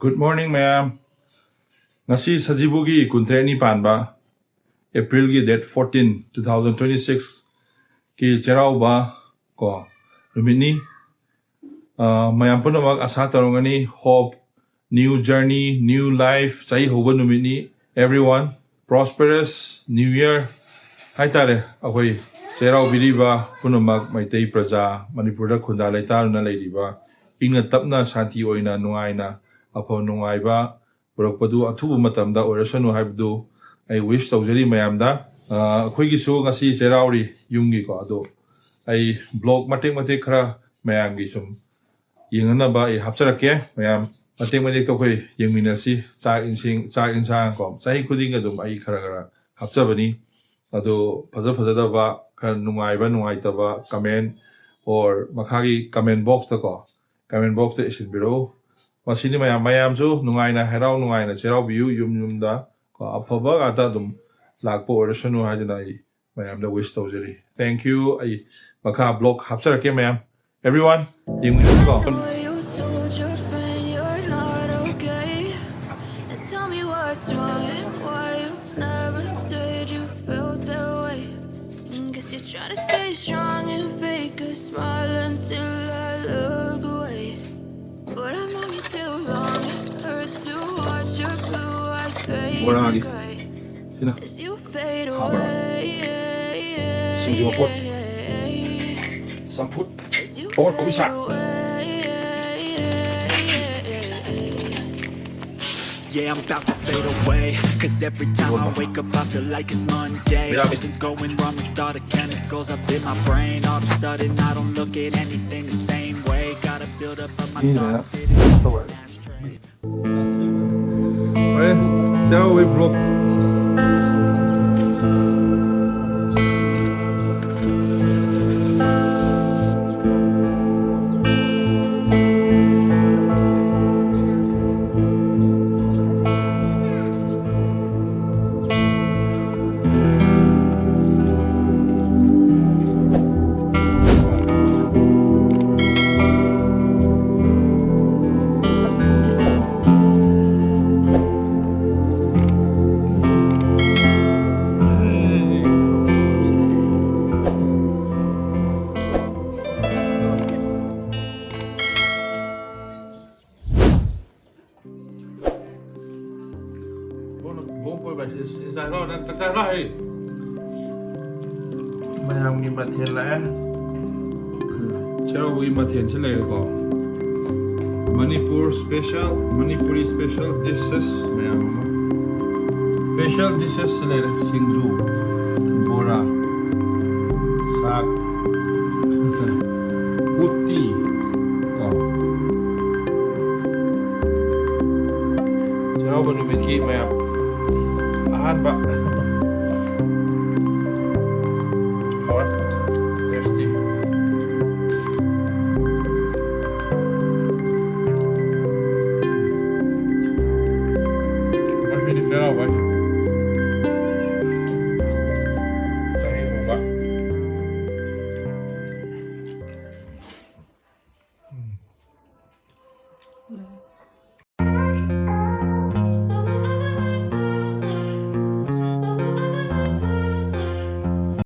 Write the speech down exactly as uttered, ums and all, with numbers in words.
Good morning, ꯃꯌꯥꯝ꯫ ꯉꯁꯤ ꯁꯖꯤꯕꯨꯒꯤ ꯀꯨꯟꯇꯔꯦꯠꯅꯤ ꯄꯥꯟꯕ, ꯑꯦꯄ꯭ꯔꯤꯜꯒꯤ date fourteen, two thousand twenty six ꯀꯤ ꯆꯩꯔꯥꯎꯕ ꯀꯣ ꯅꯨꯃꯤꯠꯅꯤ꯫ ꯑ, ꯃꯌꯥꯝ ꯄꯨꯝꯅꯃꯛ ꯑꯁꯥ ꯇꯧꯔꯝꯒꯅꯤ, hope, new journey, new life, ꯆꯍꯤ ꯍꯧꯕ ꯅꯨꯃꯤꯠꯅꯤ꯫ Everyone, prosperous new year ꯍꯥꯏꯇꯥꯔꯦ꯫ ꯑꯩꯈꯣꯏ ꯆꯩꯔꯥꯎꯕꯤꯔꯤꯕ ꯄꯨꯝꯅꯃꯛ ꯃꯩꯇꯩ ꯄ꯭ꯔꯖꯥ, ꯃꯅꯤꯄꯨꯔꯗ ꯈꯨꯟꯗꯥ ꯂꯩꯇꯥꯗꯨꯅ ꯂꯩꯔꯤꯕ, ꯏꯪꯅ ꯇꯞꯅ ꯁꯥꯟꯇꯤ ꯑꯣꯏꯅ ꯅꯨꯡꯉꯥꯏꯅ ꯑꯐꯕ ꯅꯨꯡꯉꯥꯏꯕ ꯄꯨꯔꯛꯄꯗꯨ ꯑꯊꯨꯕ ꯃꯇꯝꯗ ꯑꯣꯏꯔꯁꯅꯨ ꯍꯥꯏꯕꯗꯨ ꯑꯩ wish ꯇꯧꯖꯔꯤ ꯃꯌꯥꯝꯗ꯫ ꯑ, ꯑꯩꯈꯣꯏꯒꯤꯁꯨ ꯉꯁꯤ ꯆꯩꯔꯥꯎꯔꯤ ꯌꯨꯝꯒꯤꯀꯣ, ꯑꯗꯣ ꯑꯩ vlog ꯃꯇꯦꯛ ꯃꯇꯦꯛ ꯈꯔ ꯃꯌꯥꯝꯒꯤ ꯁꯨꯝ ꯌꯦꯡꯅꯅꯕ ꯑꯩ ꯍꯥꯞꯆꯔꯛꯀꯦ꯫ ꯃꯌꯥꯝ ꯃꯇꯦꯛ ꯃꯇꯦꯛꯇ ꯑꯩꯈꯣꯏ ꯌꯦꯡꯃꯤꯟꯅꯁꯤ꯫ ꯆꯥꯛ ꯏꯁꯤꯡ, ꯆꯥꯛ ꯏꯟꯁꯥꯡ ꯀꯣ, ꯆꯍꯤ ꯈꯨꯗꯤꯡꯒꯤ ꯑꯗꯨꯝ ꯑꯩ ꯈꯔ ꯈꯔ ꯍꯥꯞꯆꯕꯅꯤ꯫ ꯑꯗꯣ ꯐꯖ ꯐꯖꯗꯕ, ꯈꯔ ꯅꯨꯡꯉꯥꯏꯕ ꯅꯨꯡꯉꯥꯏꯇꯕ comment or ꯃꯈꯥꯒꯤ comment box ꯇꯀꯣ, comment box ꯇ ꯏꯁꯤꯟꯕꯤꯔꯛꯎ꯫ ꯃꯁꯤꯅꯤ ꯃꯌꯥꯝ, ꯃꯌꯥꯝꯁꯨ ꯅꯨꯡꯉꯥꯏꯅ ꯍꯔꯥꯎ ꯅꯨꯡꯉꯥꯏꯅ ꯆꯩꯔꯥꯎꯕꯤꯌꯨ꯫ ꯌꯨꯝ ꯌꯨꯝꯗ ꯀꯣ, ꯑꯐꯕ ꯉꯥꯛꯇ ꯑꯗꯨꯝ ꯂꯥꯛꯄ ꯑꯣꯏꯔꯁꯅꯨ ꯍꯥꯏꯗꯨꯅ ꯑꯩ ꯃꯌꯥꯝꯗ wish ꯇꯧꯖꯔꯤ꯫ Thank you꯫ ꯑꯩ ꯃꯈꯥ vlog ꯍꯥꯞꯆꯔꯛꯀꯦ ꯃꯌꯥꯝ꯫ Everyone, ꯌꯦꯡꯃꯤꯟꯅꯁꯤꯀꯣ꯫ Know you told your friend you're not okay. And tell me what's wrong and why you never said you felt that way. And guess you're trying to stay strong and fake a smile until I look away. But I've known you too long, it hurts to watch your blue eyes fade to gray as you fade away. ꯁꯤꯡꯖꯨ ꯃꯄꯣꯠ꯫ ꯆꯝꯐꯨꯠ꯫ ꯑꯣ, ꯀꯣꯕꯤ ꯁꯥꯛ꯫ Yeah, I'm about to fade away. Cause every time I wake up, I feel like it's Monday. Something's going wrong with all the chemicals up in my brain. All of a sudden, I don't look at anything the same way. Gotta build up of my thoughts, sitting in the ashtray. Alright, so we broke. Hello, ꯅꯪ ꯆꯥꯛ ꯆꯥꯔꯣ ꯍꯥꯏ꯫ ꯃꯌꯥꯝꯒꯤ ꯃꯊꯦꯜ ꯂꯥꯛꯑꯦ꯫ ꯆꯩꯔꯥꯎꯕꯒꯤ ꯃꯊꯦꯜꯁꯤ ꯂꯩꯔꯦꯀꯣ꯫ Manipur special, Manipuri special dishes ꯃꯌꯥꯝ ꯑꯃ꯫ Special dishes ꯁꯤ ꯂꯩꯔꯦ꯫ ꯁꯤꯡꯖꯨ, ꯕꯣꯔꯥ, ꯁꯥꯛ, ꯎꯇꯤ ꯀꯣ꯫ ꯆꯩꯔꯥꯎꯕ ꯅꯨꯃꯤꯠꯀꯤ ꯃꯌꯥꯝ ꯑꯍꯥꯟꯕ꯫ ꯍꯥꯎꯔꯦ꯫ Tasty꯫ ꯉꯁꯤꯗꯤ ꯆꯩꯔꯥꯎꯕ꯫ ꯆꯍꯤ ꯍꯧꯕ꯫ ꯎꯝ꯫